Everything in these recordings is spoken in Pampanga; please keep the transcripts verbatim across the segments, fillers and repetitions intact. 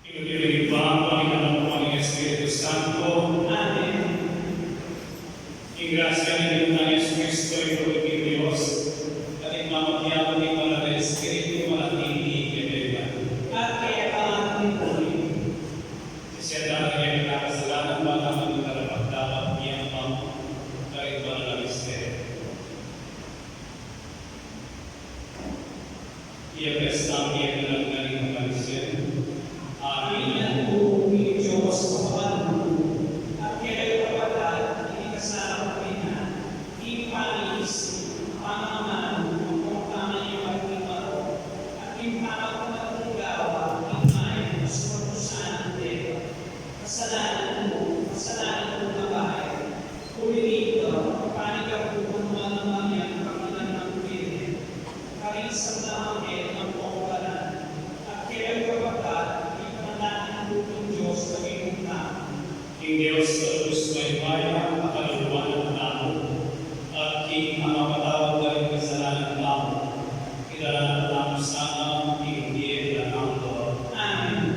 Ing lugud ning Ibpa, ing Anak, ing Espiritu Santo. Amen. Ing grasya ning Ginu tang Jesucristo, ing lugud ning Dios, at ing pamagkabi ning Banal a Espiritu, manatili kekayu ngan. At kekayu naman. Sisian da ring kekayung kasalanan, bang atin karapat-dapat iyamang karing banal a misteryo. Iya pesta, iya ngan ing pamanyisyan. Amen. Ing Dios Ama, at kekayu karapat-dapat, ing kasasabi na, ing pamanyisyan, pamamanu, ing pamanyisyan, at ing pamagkamatunggawa, ing mayan, sumarusa ng deba. Kasalanan ku, kasalanan ku na bayu. Uling ita, panigapu ku naman ing Maria, ing Ina ning Birhen, karing santo anghel, ing apostol, at kekayu karapat-dapat, ing panalangin ku king Dios, king Ginu tamu. King Dios a Lus mayupaya, pakaluguran tamu, at king pamapatawad da ring kasalanan tamu, idala na la sana king bie alang angga. Amen.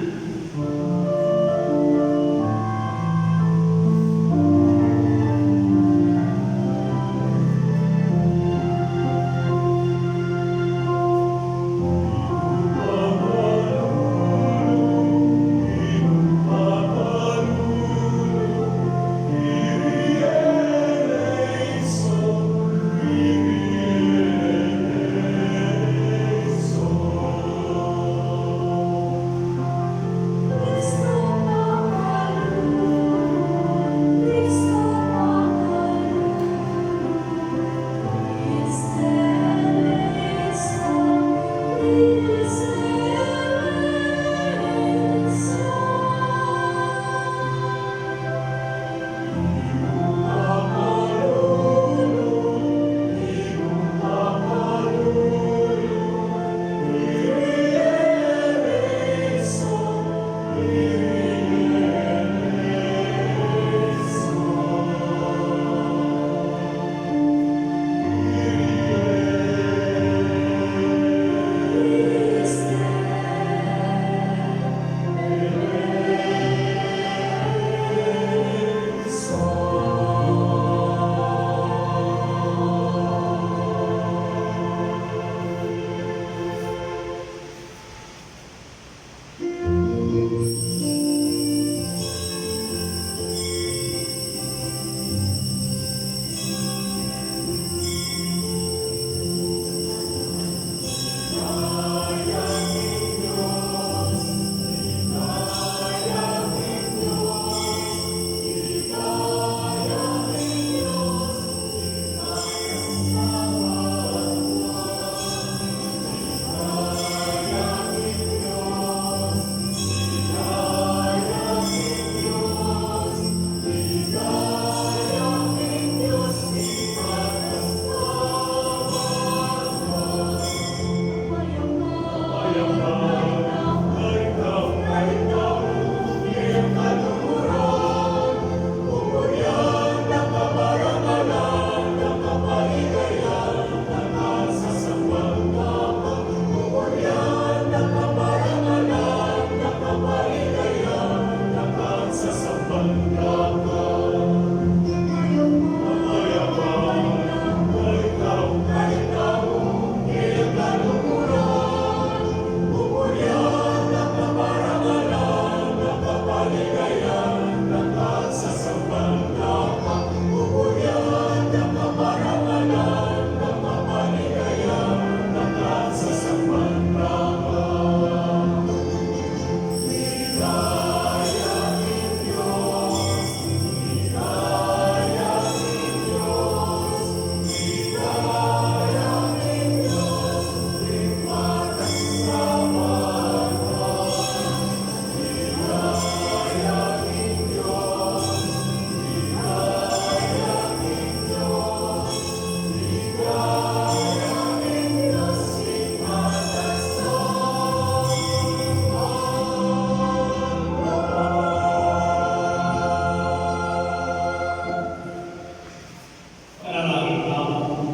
Manalangin tamu.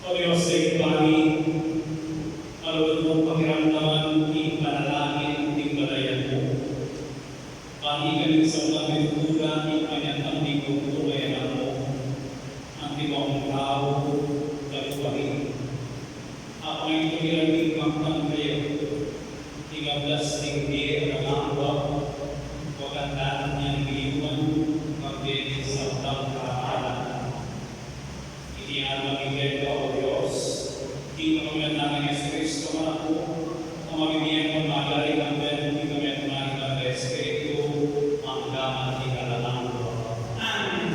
O Dios, Ibpa mi, malugud mung pakiramdaman ing panalangin ning balayan mu. Ban ikami sablang mitutunan ing manyatang ning lugud a anak mu, antimong tau, kalupa rin. Apang ing tumiran ning pangtang kayu, ing ablas ning bie alang angga, wakantanan yang liyuan, kambe ning sablang karahalan. Iti aduan mi keka, O Dios, king kapamilatan nang Jesucristo, Anak mu, a mabibie ning pamagari kambe, king kapamilatan ning Espiritu, angga man king alang angga. Amen.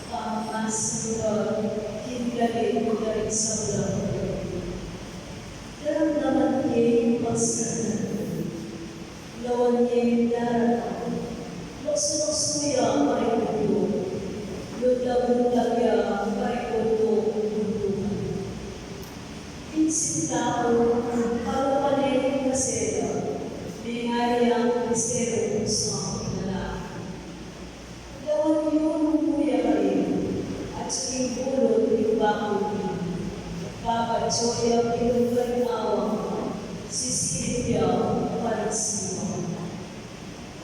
Pamasin ba, king galit karing sablang. Daramdaman ye ing pagsasanag, lawan ye ing daratang, luksu-luksu ya karing bunduk, lundag-lundag ya karing bunduk-bundukan. Ing sinta ku, kalupa ne ning kasera, mengari yang misteryu sa lalaki. Lawan yu nung kuya kayu, at king bulung ning bakul na, babadyo ya king lugar ning awang, sisilip ya karing siwang.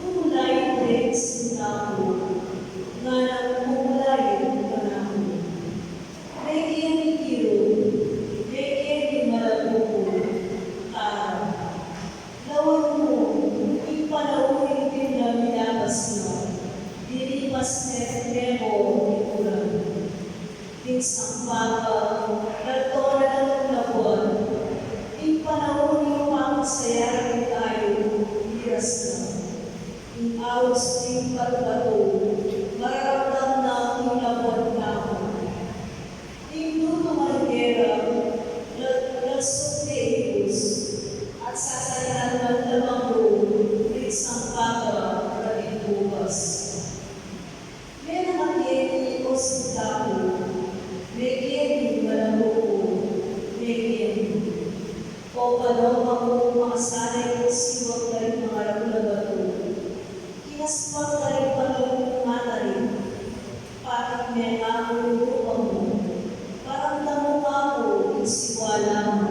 Kumulayu deng sinta ku, ngana nang kumulayu kanaku. Mekeni ing ilu, mekeni ing malago ku, kara. Lawan mu, ing panaun ning dimdam milabas na, dinipas ne meko ing uran. Ing sampata, lalto na ning labuan, ing panaun ning pamasayaran tayu, miras na. Ing aus ning batu-batu, mararamdam na ing labuan tamu. Ing tutu marinera, la-, lalsuk ne ing bus, at sasalinan na lamang lu ring sampata karing bukas. Menang keni, o sinta ku, mekeni ing malago ku, mekeni. O paloma ku, makasanay kung siwag karing mangaragul a batu, kinaspat karing palung matarik. Patik me kaku ing lupa mu, paramdam mu kaku ing siwala mu.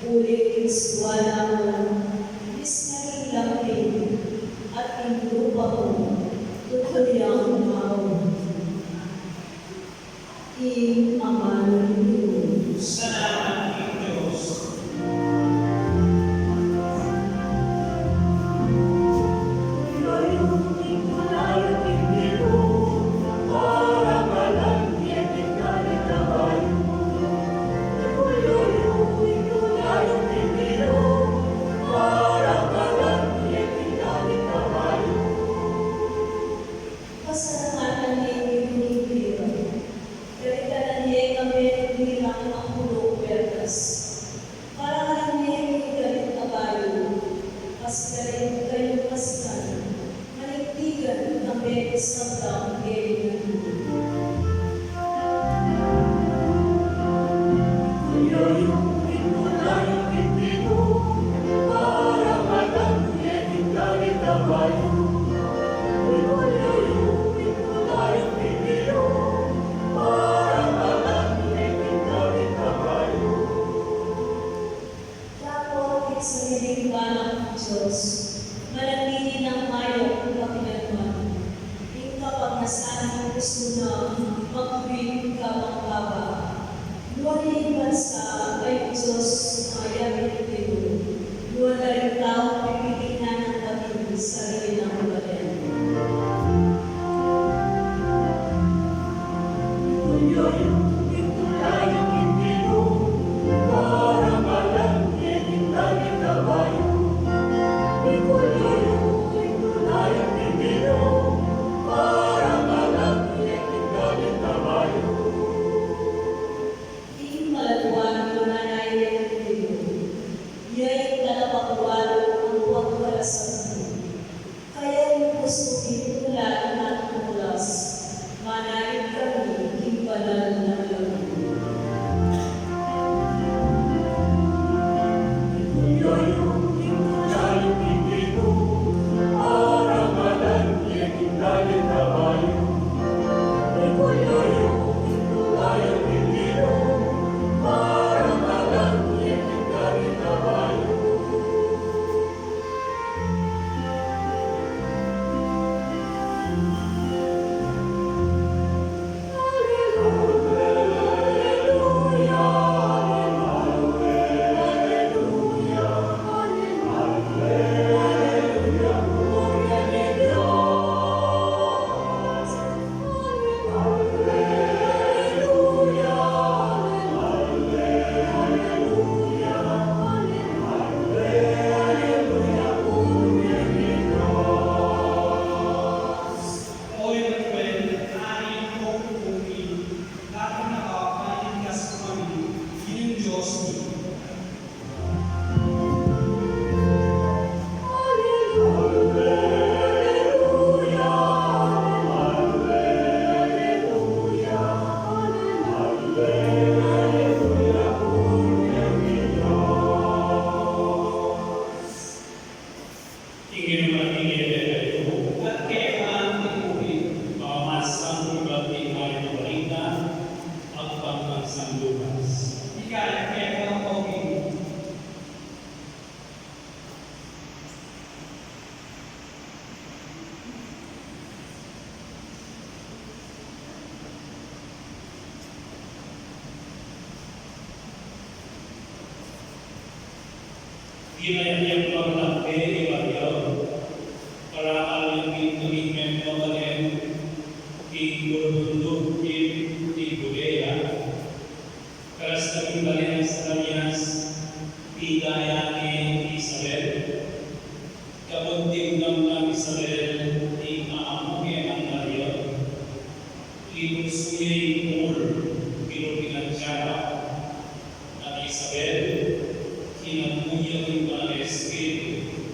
Uling ing siwala mu, misna ing lambing, at ing lupa mu, tuturian mu aku. Ing amanu ning Ginu. Salamat king Dios. Pasalamatan ye ing Ginung Biblia. Daritanan ye kami ning dilang a pulung puertas. Parangalan ye ing galit a bayu. Pasigarin kayung pasigan, manigtigan kambe king sabla Dapot ing sariling balang ning Dios, manatili nang mayap ing pakilanman. Ing kapagnasan ning pusu na, magtuwid kabang-kaba. Nuan ing bansa, a ing Dios, mayap ing tiru. Nuan la ing tau, pipilinan nang patin sarili nang balen. Ing malaluan, manayun ning tiru. Iya ing talapakualu, ang pagkalasabi. Kaya ing pusu, ing mula ning tulas, manayun kami king banal nang lagyu. Ing inuman ning ebanghelyu, at kekalang ing puri, pamamasang ibat ning Mayap a Balita agpang kang San Lucas. Ika ing kekalang, O Ginu. Ginayap yang maglakbe i Maria, para alyangin ing mebalen king bulubunduk king Judea. Karas na king balen Zacarias, pidaya ne i Isabel. Kapag tinggam nang Isabel ing amamu nang Maria, ibus ye ing bungul king lub ning atyang na. Nang Isabel, kinatmu ya king Banal a Espiritu,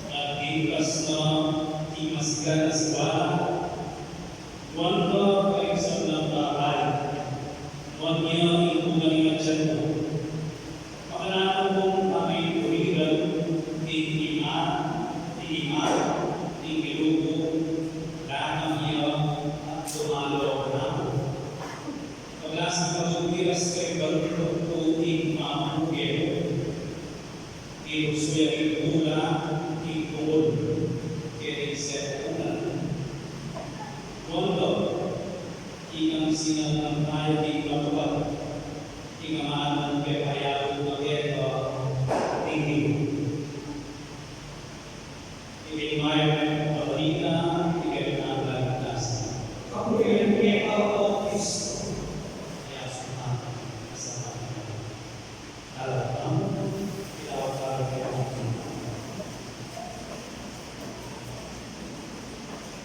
at bingkas na ing masigan a siwala. Nuan ka karing sablang babai, nuan ya ing bunga ning atian mu. Makananu kung makaituliran ing ima, ing ima, ing ilugu, lanang ya, at dumalo kanaku. Paglasang mabuti, as kay baluktuk ku ing mamuke mu. Ilusu ya ing bula, ing bungul, keti sepunan. Kondo, ikang sinag nang tayo di matubat, ing amanung kepayapun na keta, tingin. Iti mayap a balita, iti kekang kaligtasan. Kapurian keka, O Kristo. Kaya sumama, kasama.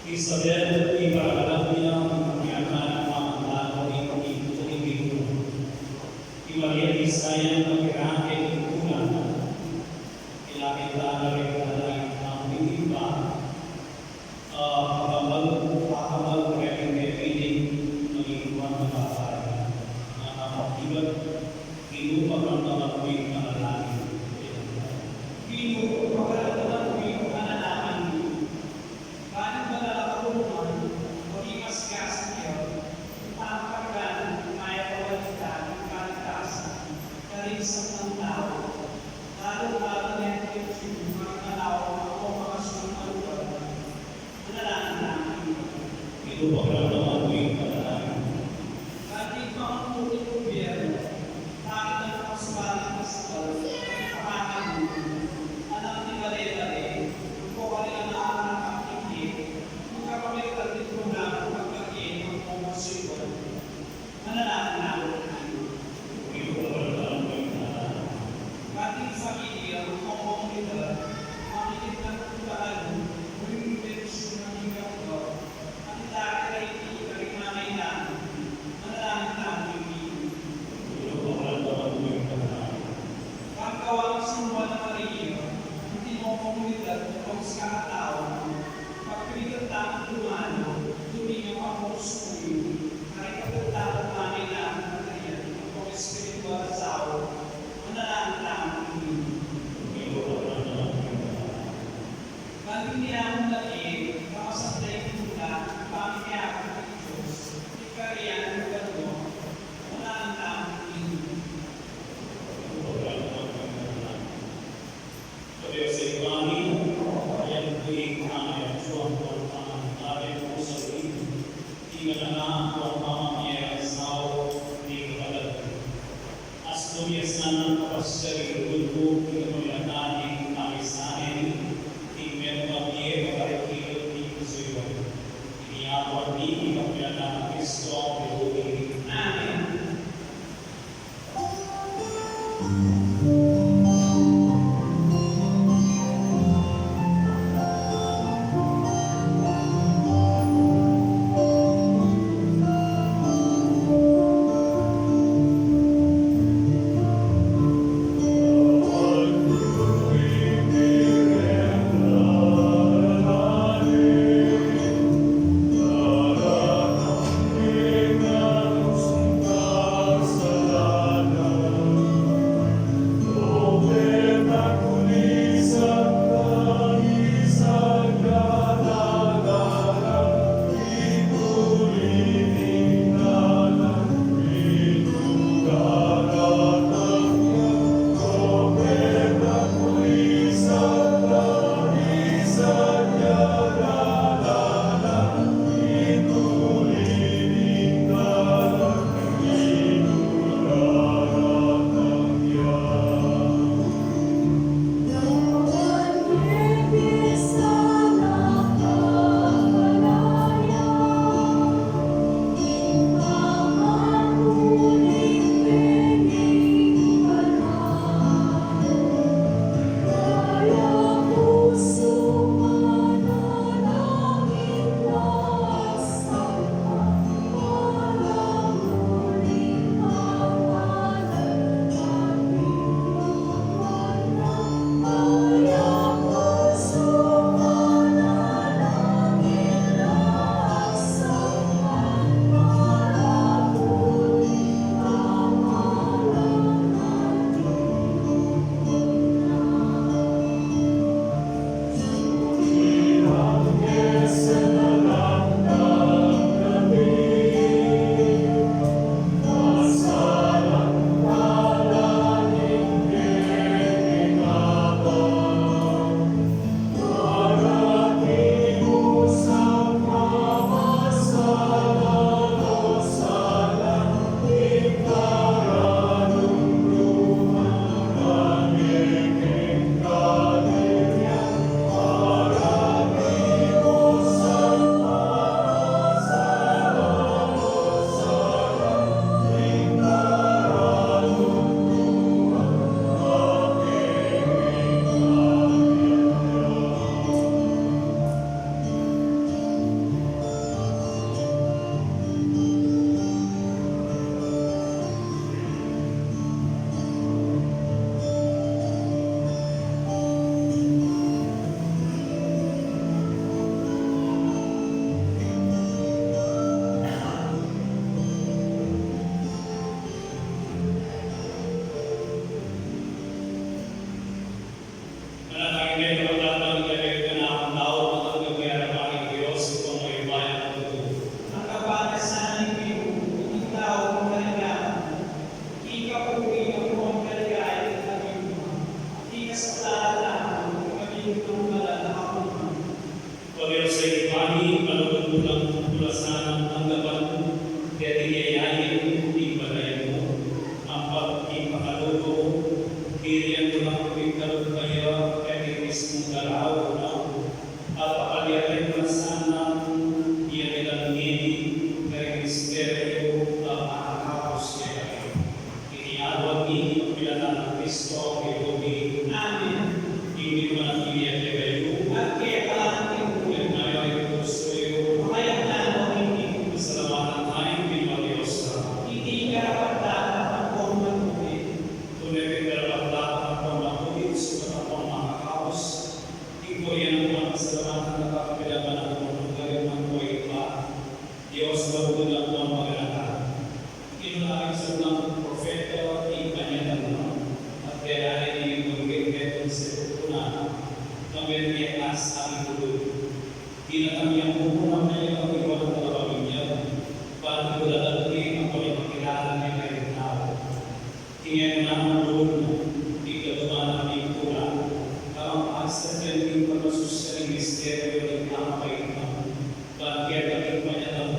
Isabel, iparamdam ya ing kayang mamandano ning Espiritu. I Maria, isaya na kirake ning kulang. Ilapit na rin na rin ang Ibpa. Ah, pakamal, pakamal Ing anak, ing pamamie, ing asawa, ing kapatad. Astu ya sana kapasya ing lugud mu, ing kapamilatan ning pamisanin, ing metung a mie, makarikil, ing pusu yu. Iti aduan mi king kapamilatan nang Kristo, ing Ginu mi. Amen. Manalangin kayu, kapatad, king kaybat ning tau, matanggap ya king Dios ing pamagbayung tutu. Ang kapakasan ning Ginu, ing tau, ing kaligayan, ing kapurian, ing kaligayan, ing kaligayan, ing kasaplalan, ing kaligayan, O Dios a Ibpa mi, malugud mu lang pulasan, tanggapan mu, deti ing yayain mu, ing balayan mu, ampat ing pakalulu mu, burian mu lang ing kalub kaya, keti mismung galaw na, at palialan mu na sana, ing misteryu, a makakapus kekami. Iti aduan mi king kapamilatan nang Kristo, ing Ginu mi. Amen. Ing Ginu manatili ya kekayu. At keka naman. Ikalub yu ring pusu yu. Pasalamatan taya ing Ginu a Dios ta. Iti karapat-dapat ampon matutu. Tune pin karapat-dapat ampon matutu, sukat ampon makakapus. Ing purian ampon kasalamatan a kapamilatan nang Ginu, ing Ibpa. Dios, malugud ampon maganaka. Kinuna ning sablang propeta ing panyatang na, at kaya ini ing bunggit metung seput kuna, kambe ing aas ampon lugud. Dinatang yang bubu na kaya ing iwan na talapaminyan, pati bulalan king pamipakilala na king tau. Ing e mu naman lugud, ing kaduman a pingkula, tamang aksakan ing pamasusa ning misteryu ning pamagbayung, ban keta ing panyatang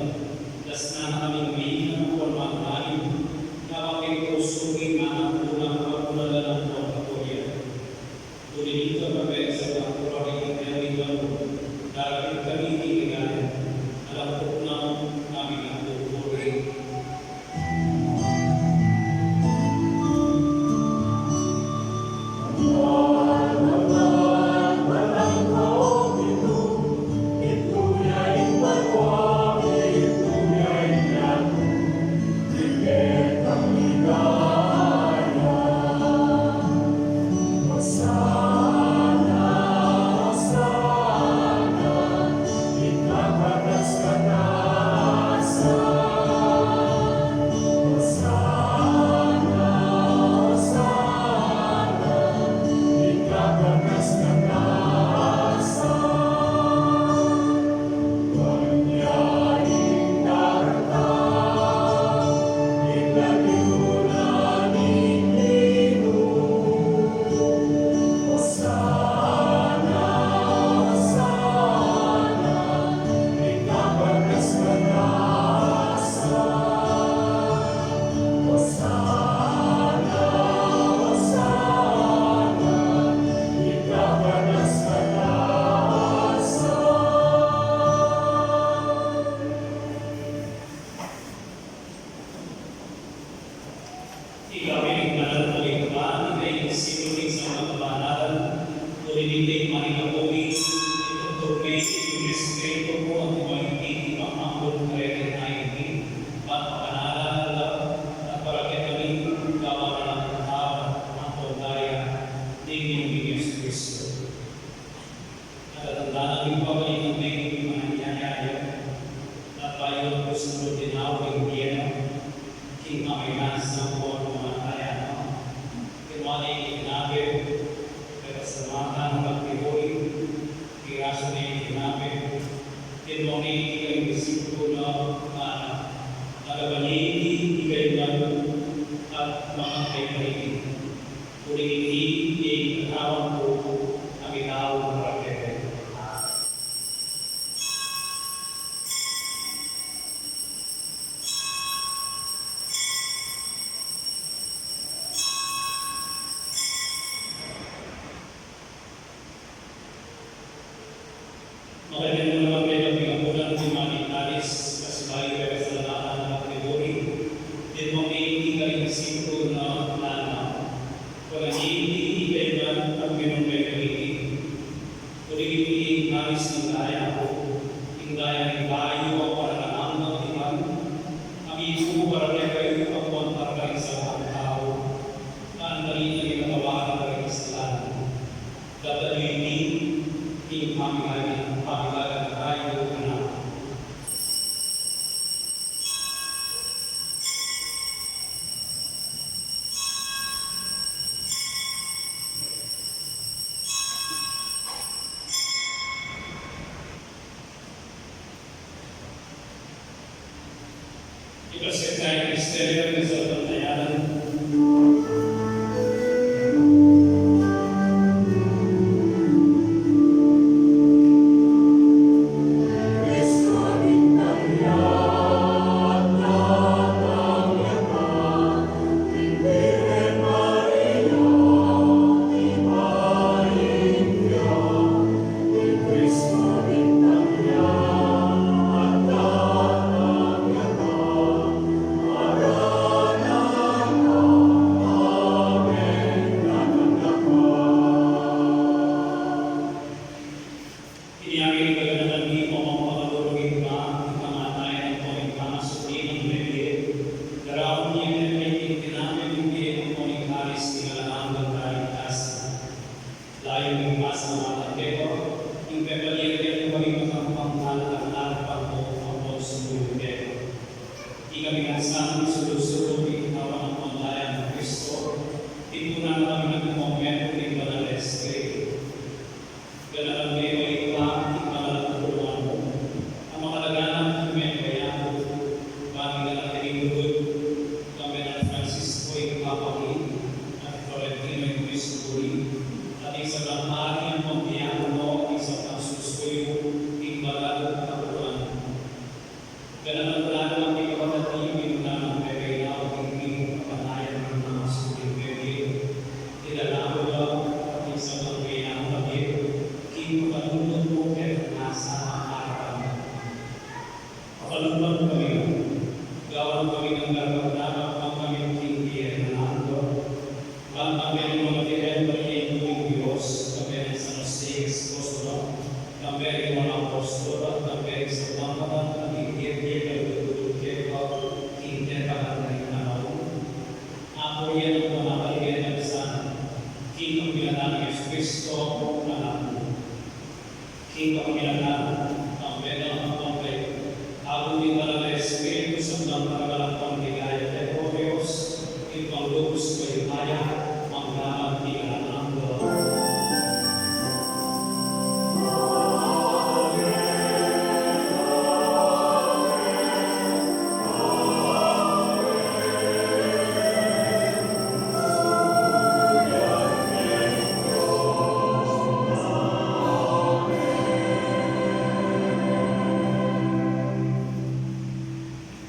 Ayon ku sa tinawag king bie, king pamagkasang pamatayan na, king wari king tinape, king kasalamatan at piguri, king rasu ning tinape, king wari king disipulo na, na, na labanan king kailan at mga kaibigan. Uling iti ing katawan ku, a mitaw para kekayu. Makanyan mu naman kayu king apunan king manitalis, kasi bayu king kasalamatan at piguri, dimong ing ikaling singko na nana, panagin ing ikailan at minum kayu kariti. Uling iti ing kalis ning daya ku, ing daya ning bayu a panagkanangan, a mibu para kekayu ampon para karing sablang tau, a andarin a kapatawaran da ring kasalanan. Daptan yu ini king pamigayan, pamigayan na tamu, anak. Ipasiag tamu ing misteryu ning salpantayanan. Ini ing kaganakan mi, O Ama, pakalulu king kamatayan ampon king pamasukan ning mebie, daraun mi kekayu ing tinape ning bie ampon ing kalis ning alang anggang kaligtasan. Layun ming pasalamatan keka, ing pepalian kami king makapamintuan a arapan mu, ampon sumuyung keka. Ikami ngan sanang sulu-sulu king katawan ampon daya nang Kristo, tipunan na kami nang kumpleto ning Banal a Espiritu. Ganakan me, O Ibpa, ing banal a kapulungan mu, a makalaganap king metung a yatu, ban king ganakan ning lugud, kambe nang Francisco ing Papa mi, at Florentino ing Obispo mi, at ing sablang pari ampon diakono, at ing sablang susuyu king banal a kapulungan mu. Ganakan mu la naman ding kapatad mi, minuna na king pepailaw king kamatayan, king pamasukan ning mebie, king lalabu da, at ing sablang meyari, king pakalulud mu kekang nasa arapan mu. Pakalulwan mu kami, gawan mu kami nang karapat-dapat, ban king bie alang angga. Ban kambe ning Mama Virgen Maria, Indu ning Dios, kambe nang San Jose, esposo na, kambe ring banal a apostol, at kambe ring sablang banal a bibie, bibie, king kekang panaun. Ampon ing banal a Iglesia, king kapamilatan nang Jesucristo, Anak mu. King kapamilatan, kambe na ampon keka, ampon king Banal a Espiritu, sablang parakala ampon ligaya, Dios, king pangubus ning ligaya, mangga man king alang angga.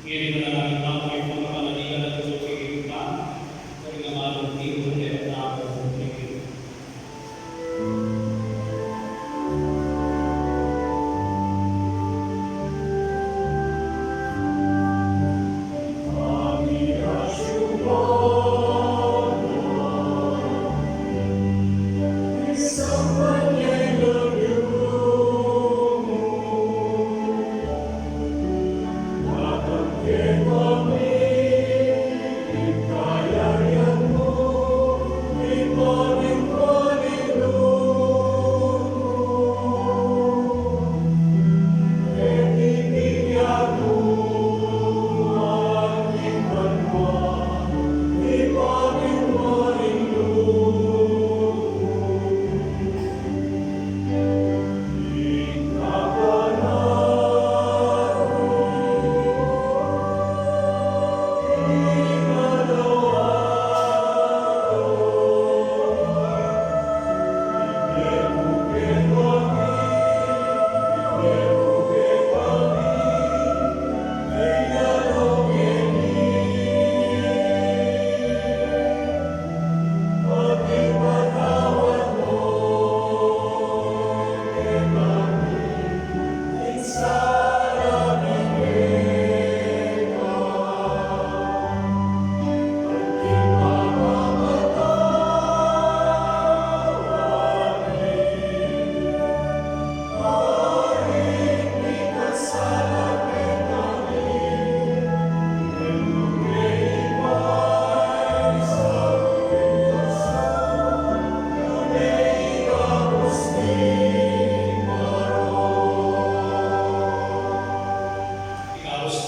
Ngeni manalangin tamu king pamakanaligan at tulung ning Ibpa, karing amalung tiru at tamu.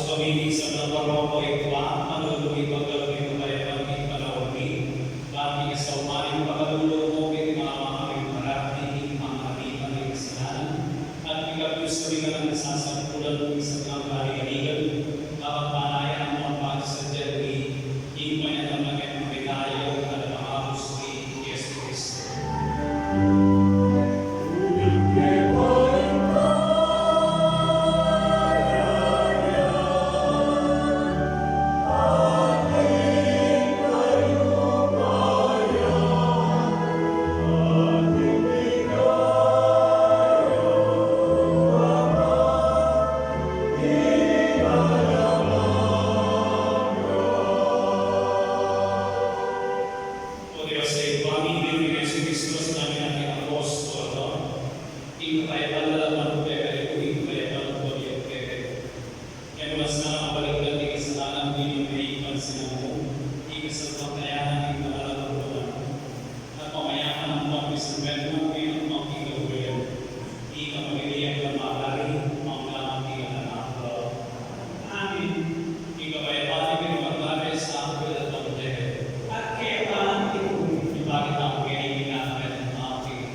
Pamimig sa Navarro ko itwa, manulu ipagkalub ing kapayapan king panaun mi, bang king sauman ning pakalulu mu, king mama king parati, king pangaripan ning kasalanan, at king kabus ning kasasampulan ning saklang kaligaligan, dapat manaya ang mga pagsasadya mi, king mayan a magpapitayo, at pangabus mi, Jesu Kristo. O Dios, a ibpa mi, ing Ginu ming Jesucristo, sinabi na king apostol mu, ing kapayapan da la manunung kekayu, ing kapayapan ku da ing ibie kekayu. E mu sana balikdan ing kasalanan ku, ing meyipang sinamu, ing kasalpantayanan ning banal a kaluguran mu, at pamayapan ning pamisanmetung mu, ing pamaging kaluguran, ing kapamilyan ning Mari, mangga man king alang angga. Amen. Ing kapayapan ning Ginu magkasama kayu. At kekayu rin. Ipakit tamu ing kapamilyan ning Ginu.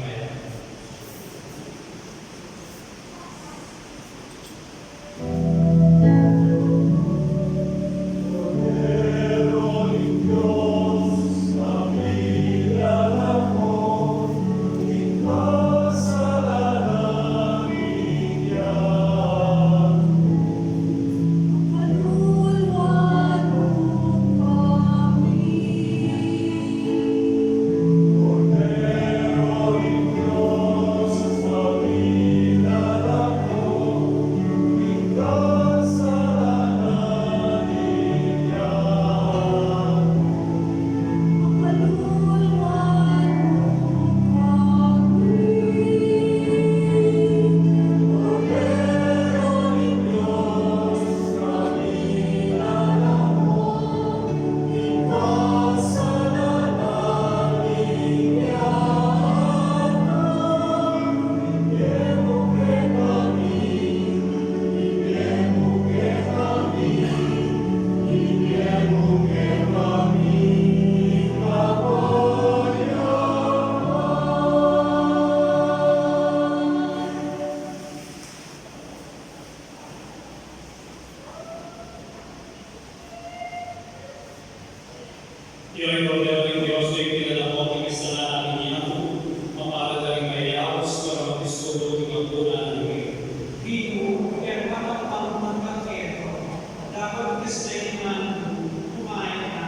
Io ing kordero ning Dios, io ing pinalako king kasalanan ning yatu. Mapalad la ring mayayaus para magdiskubre king kamatuan ning Ginu. Ginu, ing kapamilya ku, dapat kasalanan ku, kumain na.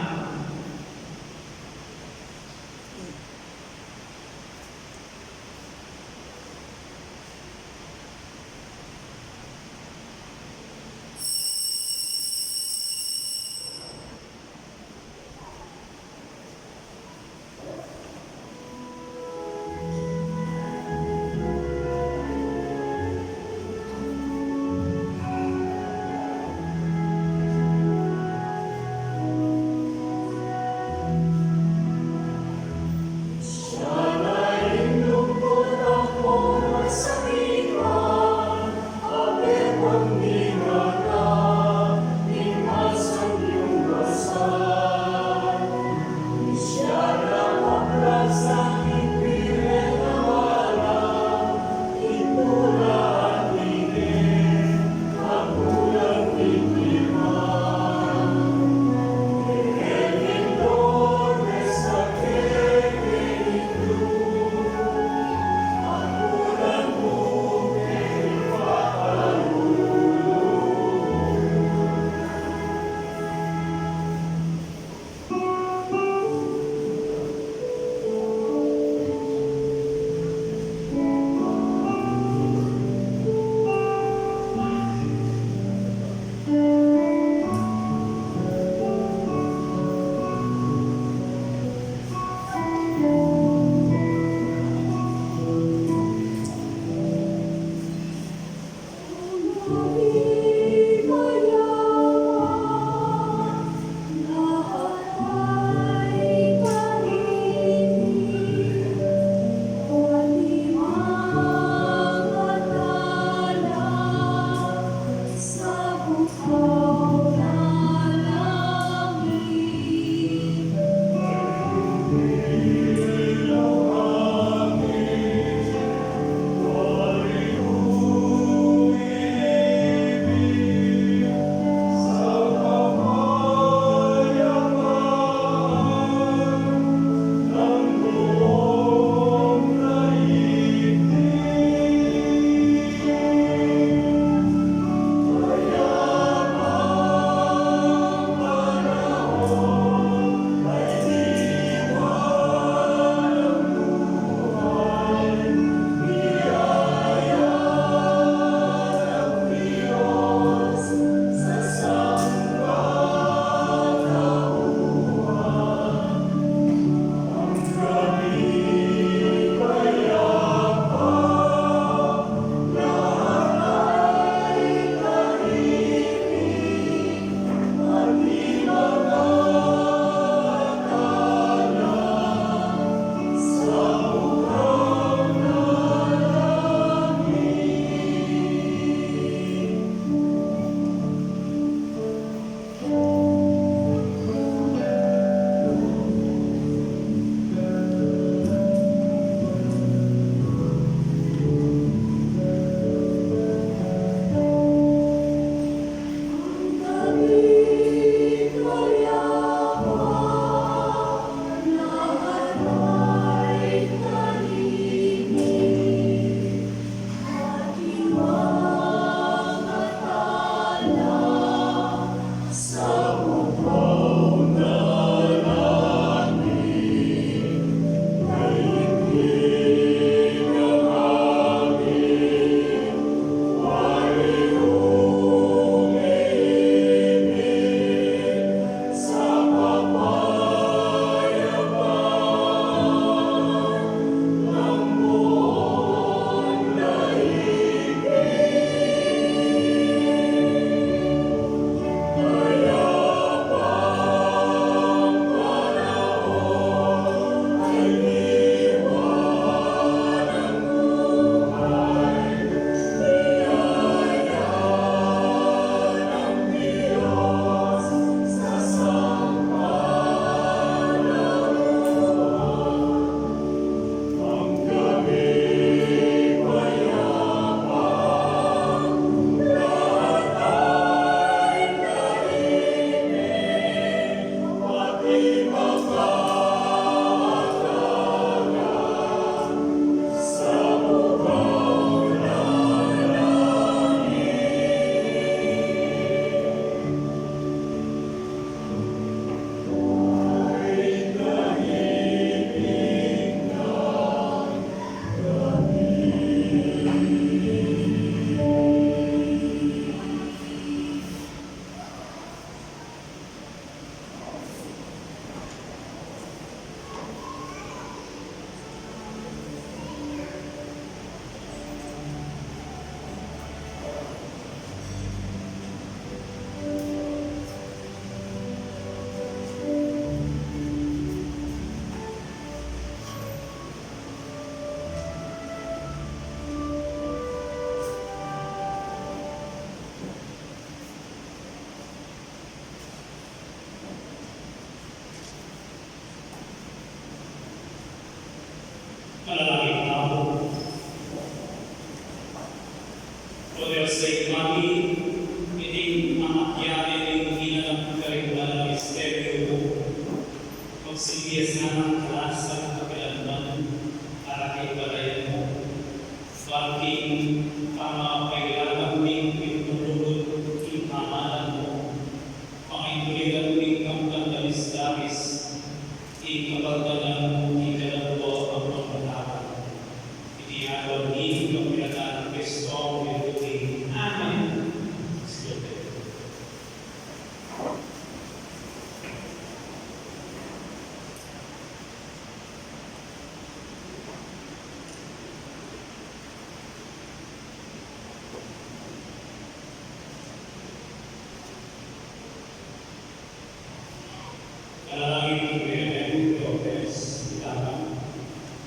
Langit ning Panginoon, Lopez, itang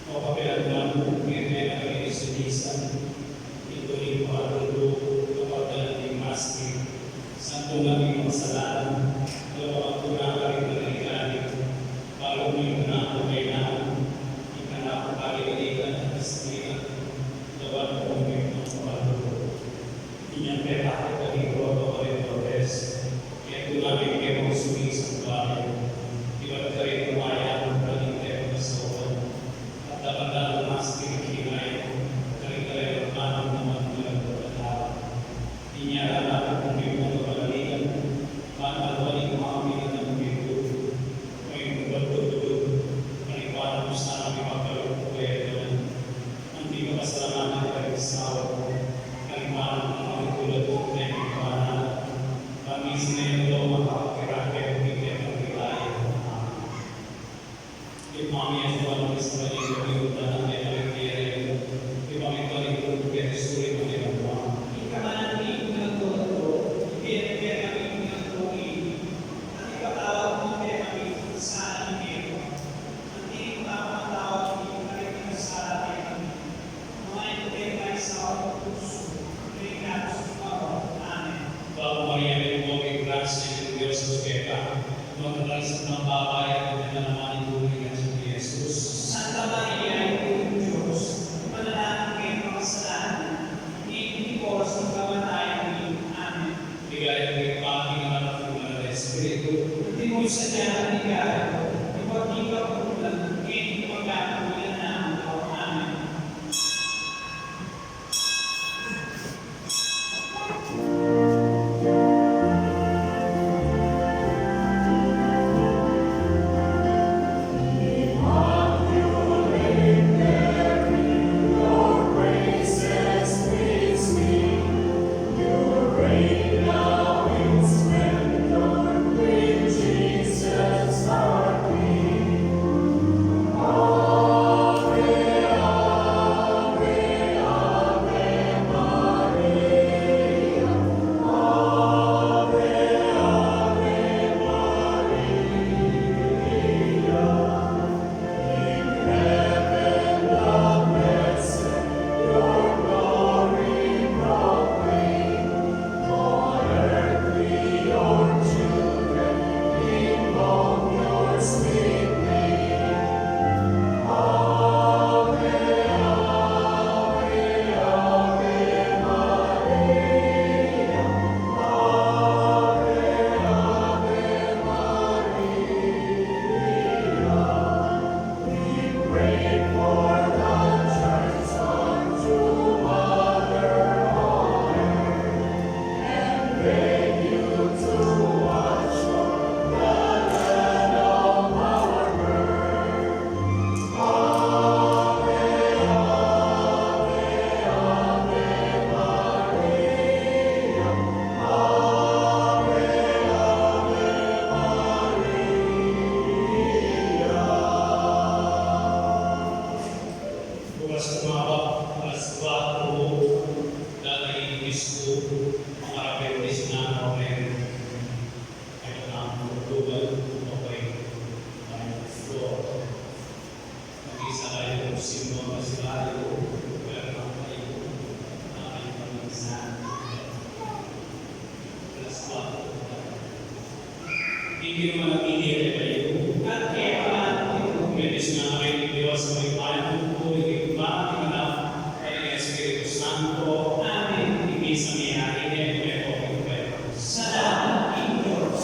o kapilan man, pirme na kami sa misan, ito ning pagtulog, kapag dalan ning maski, santungan ning makasalanan, lawan tunay ka rin na naligalig, balu mo yung anak mo kailangan, ikanak mo pagkikalikan at kasakitan, lawan mo yung pagtulog. Inyang pepakit kami, Lord, o Lopez, kaya tunay kami kayo magsumisang bayan, ibat ka rin umayang, kaling kayo masawan, at dapat na mas pinaghinay, kaling kayo magmanang naman ng pagkatao. Inya lang ako kung may mga kapanaligan, mahal ko rin mga pinatang pinto, may mga pagtutulog, kalipanan mo sana may pagkaloob ko kaya naman. Ang di ka pasalamatan ka rin sa asawa ko, kalipanan mo mga tulad ko kaya may kapanaligan. Kami sa ngayon daw makakapirake, hindi kaya pagkilaya. Amen. Ipamias ko ang Espiritu, ipamias ko ang Espiritu, ipamias ko ang Espiritu. Ika man ang pinagdulot ko, ibinigay kami ng tubig, at ipatawad mo kami sa amin. At di mo kami patawad, ibinigay mo sa amin. Mga ito kay sa puso, kay Kristo. Amen. Bapu Maria, mitmu ka king grasya, ing Dios atyu keka. Nuan ka karing sablang babai, at nuan ya naman ing bunga ning atian mu, i Jesus. Santa Maria, Indu ning Dios, ipanalangin mo kaming makasalanan, ngeni at sa oras ning kamatayan mi. Amen. Ligaya king Ibpa, king Anak, at king Banal a Espiritu. Antimo ing sadya ning ligaya, ing pagkikapagpunan, ngeni at kapilan man. Amen. Bukas kumaba, alas kuwatro, dadaing Kristo, mga rebelde, sinama ko kayo. Ay, ang pagluban, okay. Ay, floor. Mag-isa kayo, simba kasi kayo, wala nang kayo, ay, mag-isa. Alas kuwatro. Hindi naman ang hindi kayo. At kaya pala, pwede sinabi ni Dios, may payo po, hindi ko ba, hindi ko na, kaya Espiritu Santo, amen. Hindi sa niya, hindi ko kayo, hindi ko kayo. Salamat, King Dios.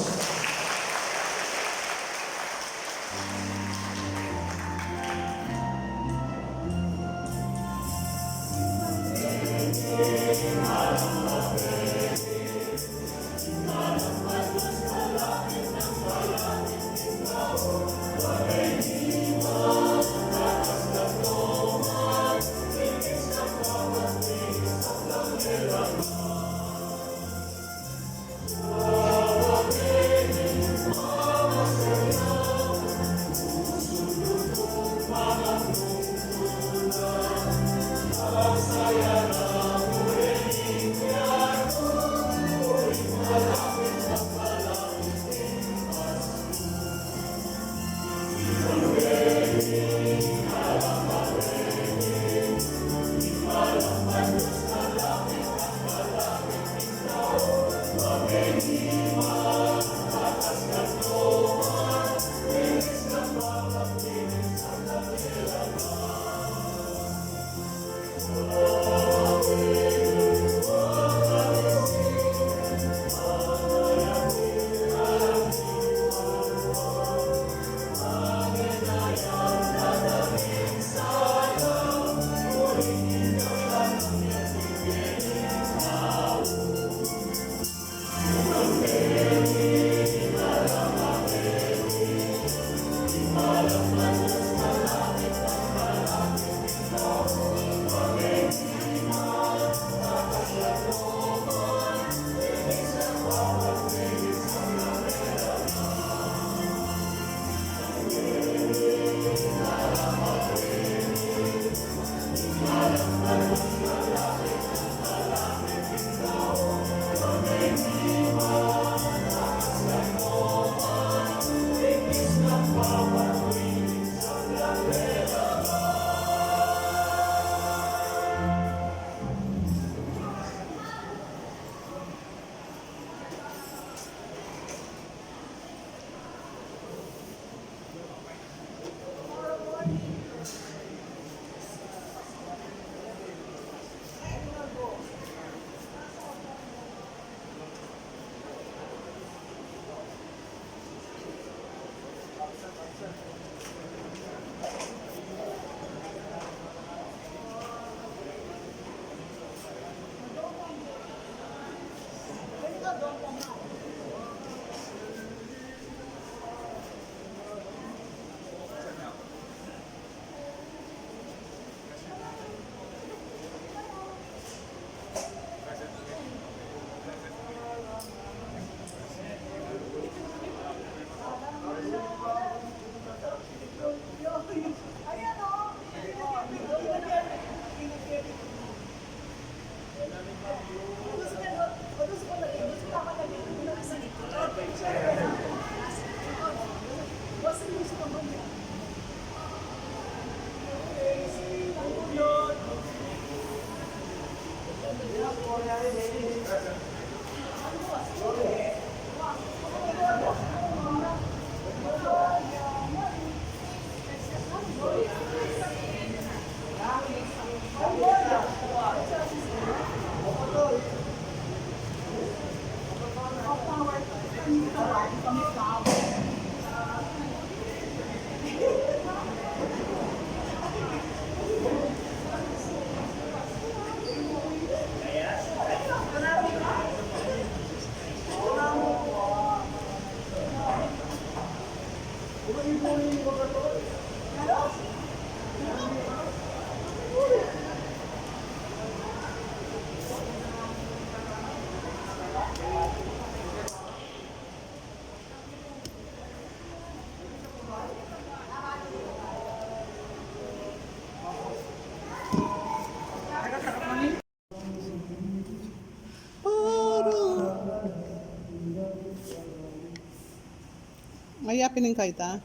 Ay, ya pining kaita.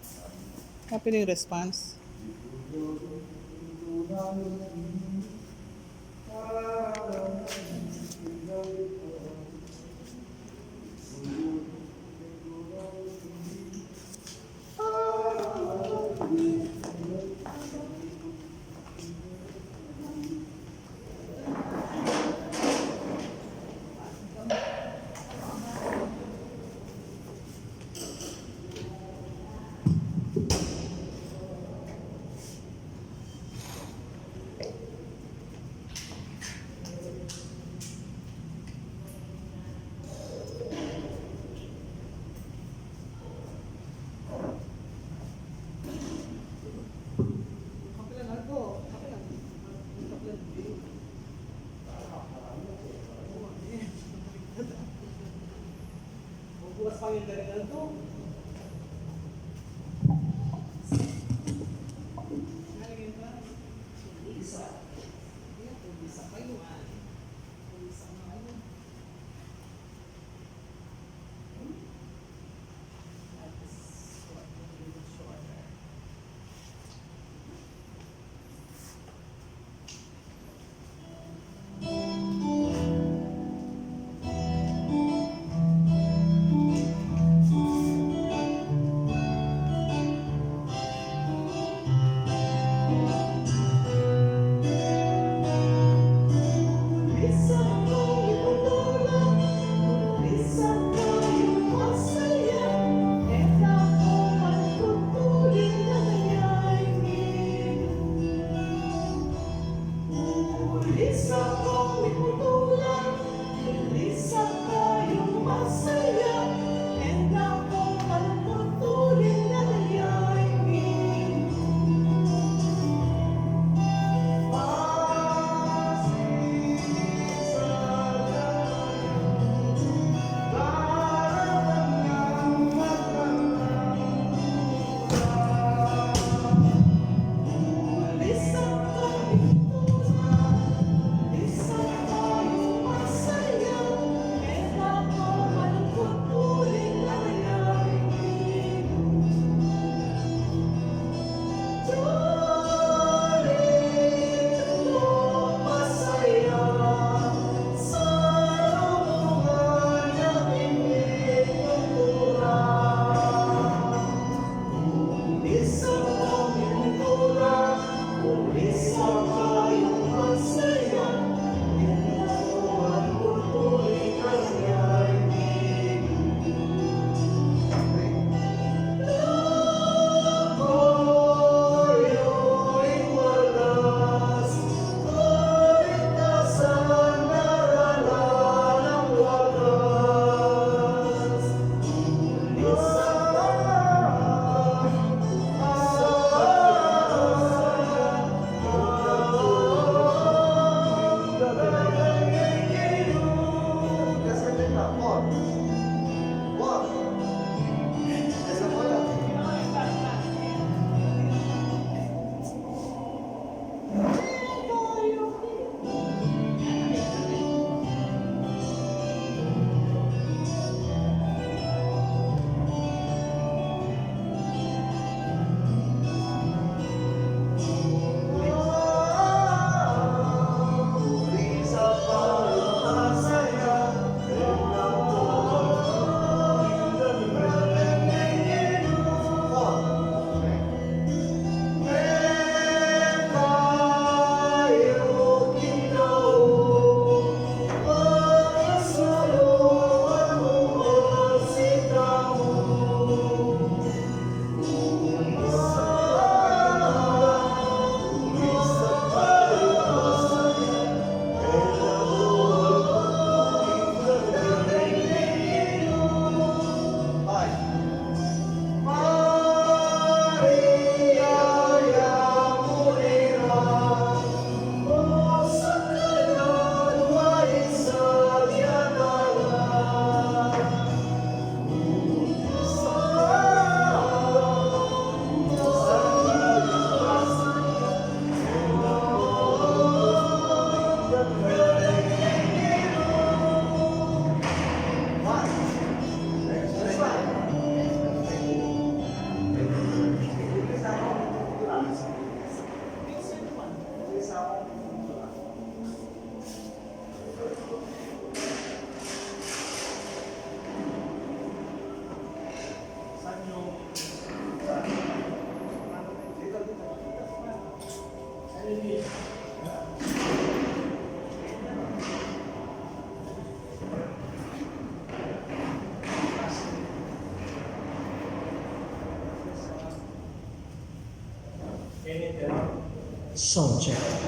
Ya pining response. Sound check.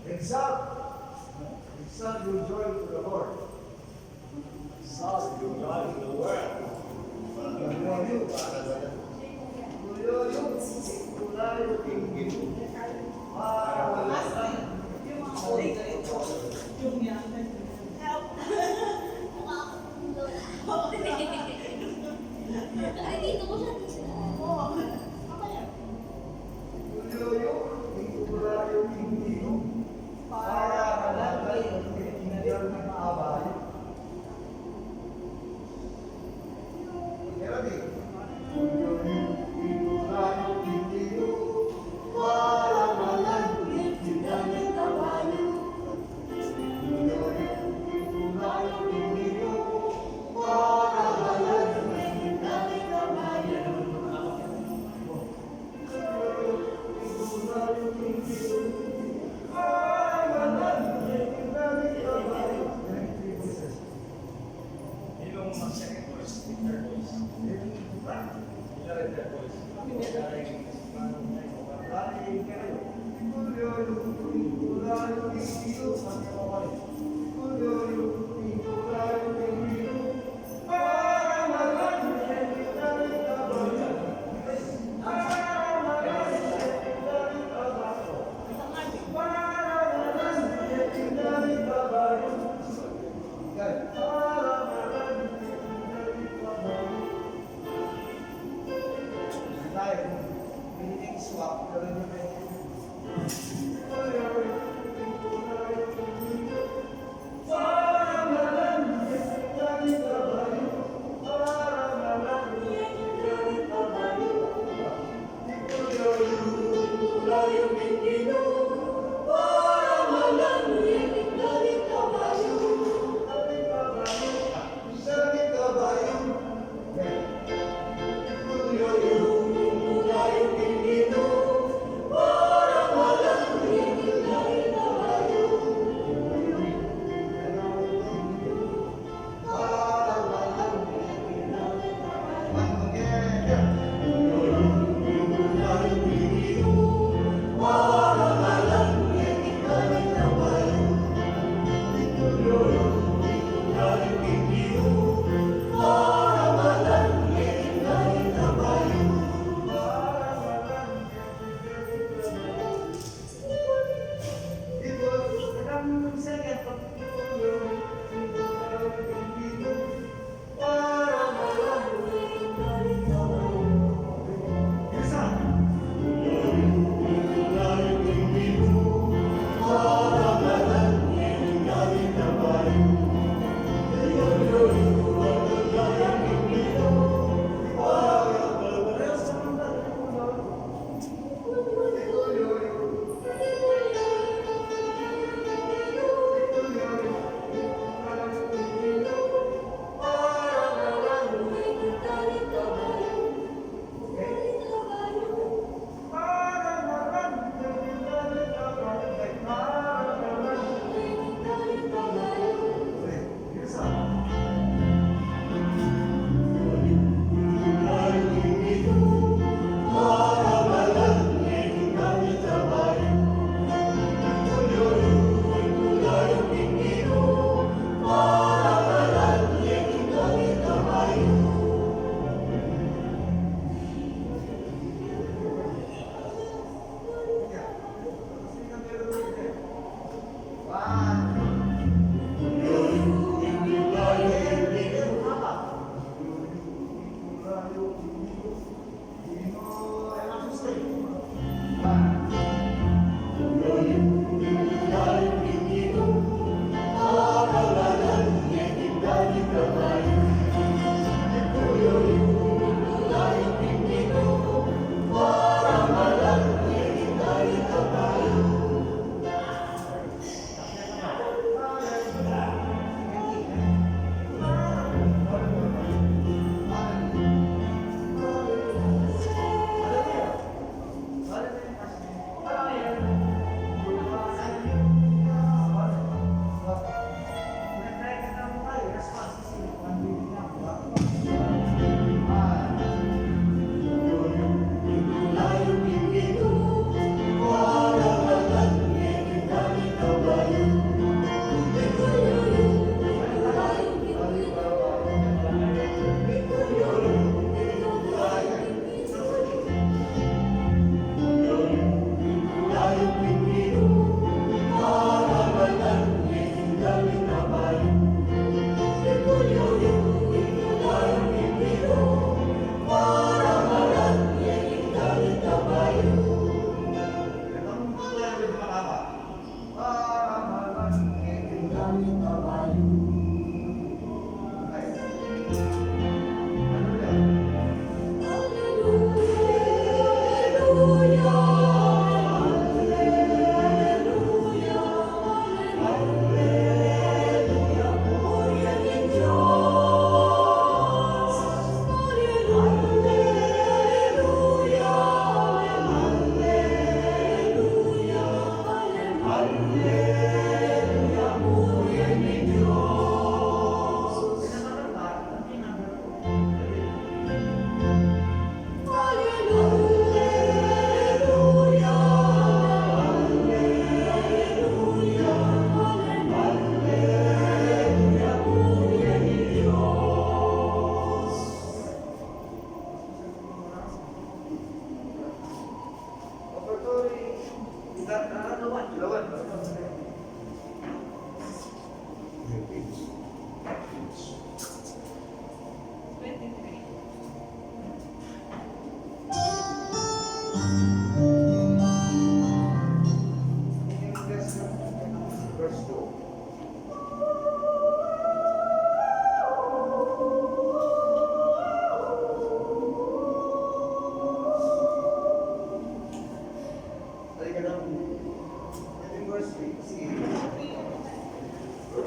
Exalt, exalt your joy to the Lord. Exalt your joy to the world.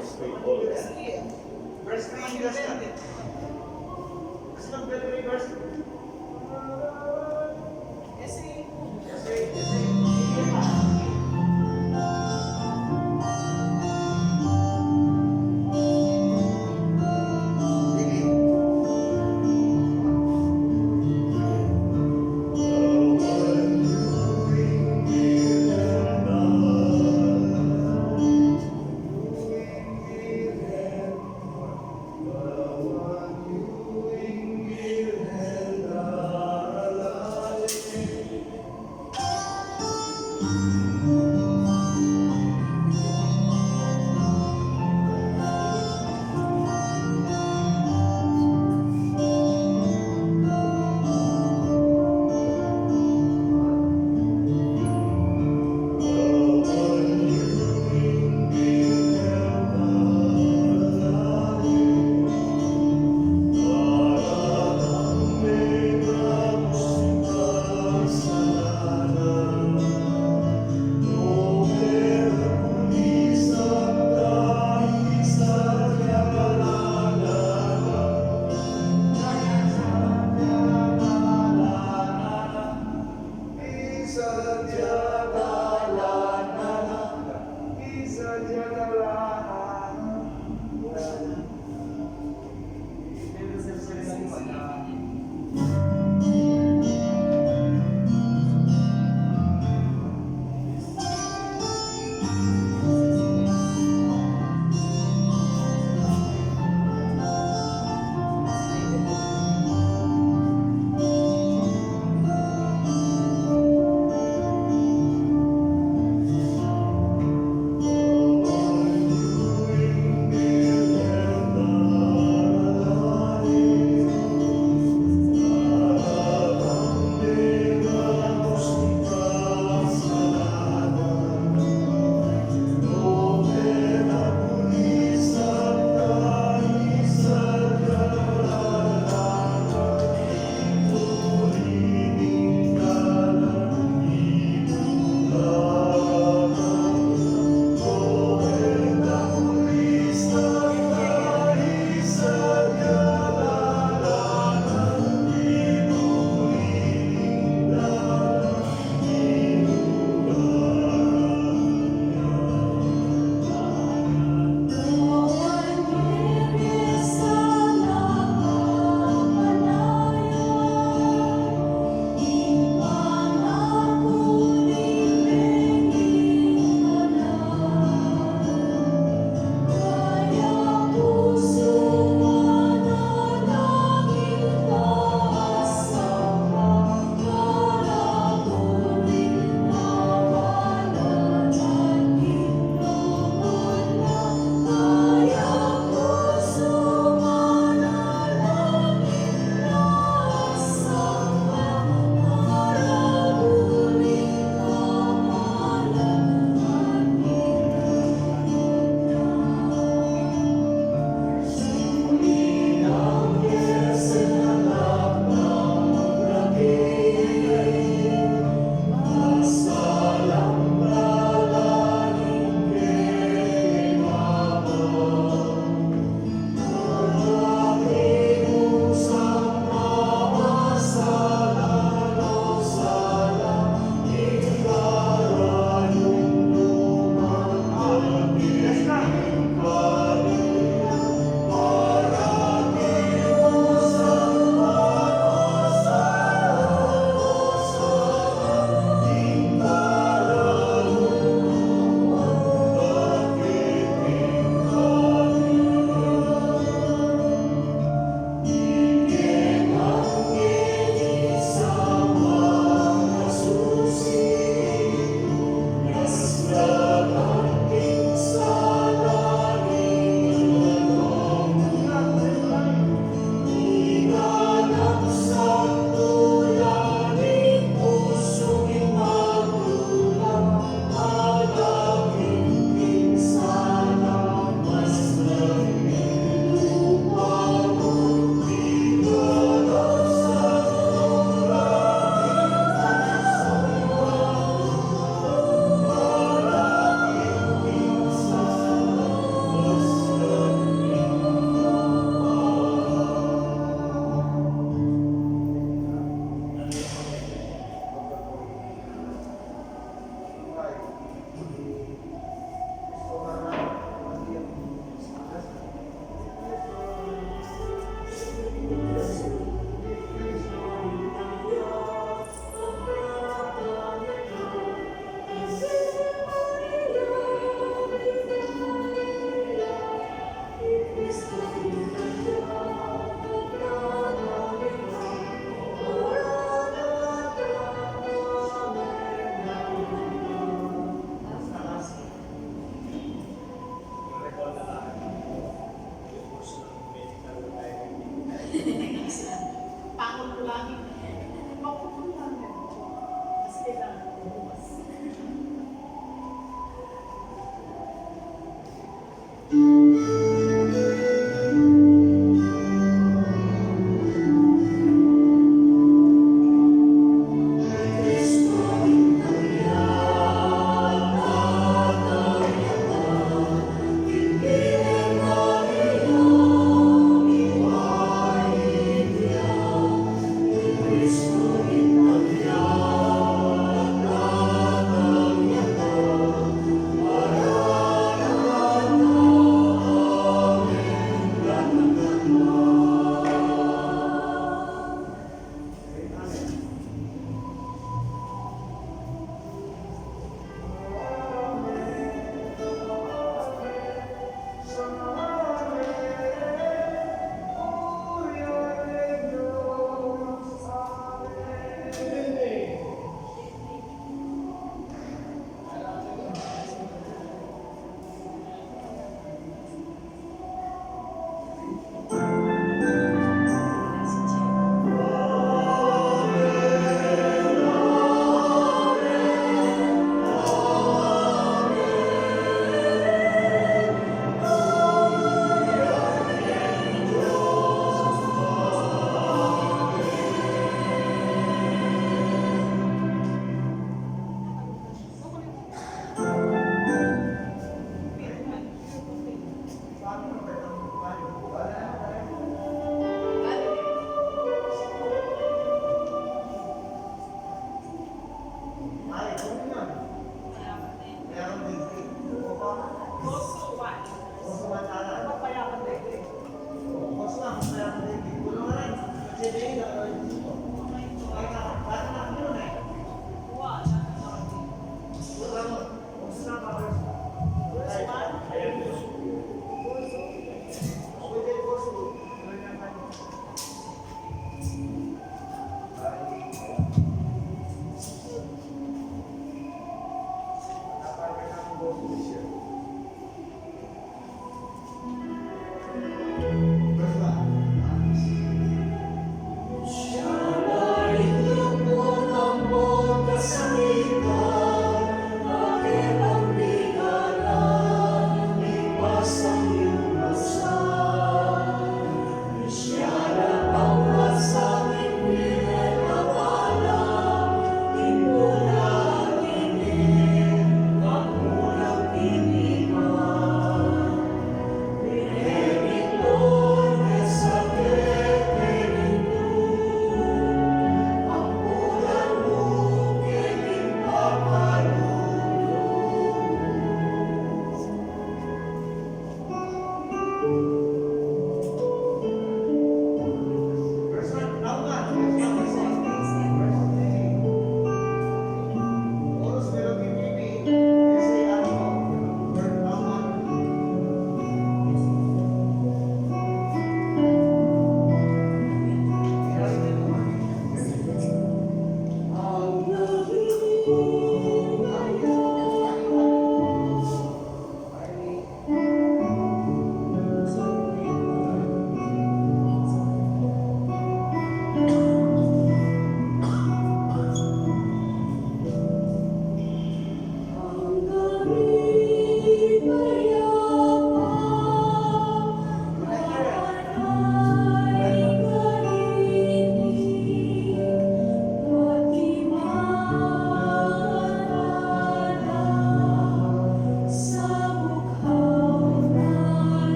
Verse three, verse three. Verse three, verse three.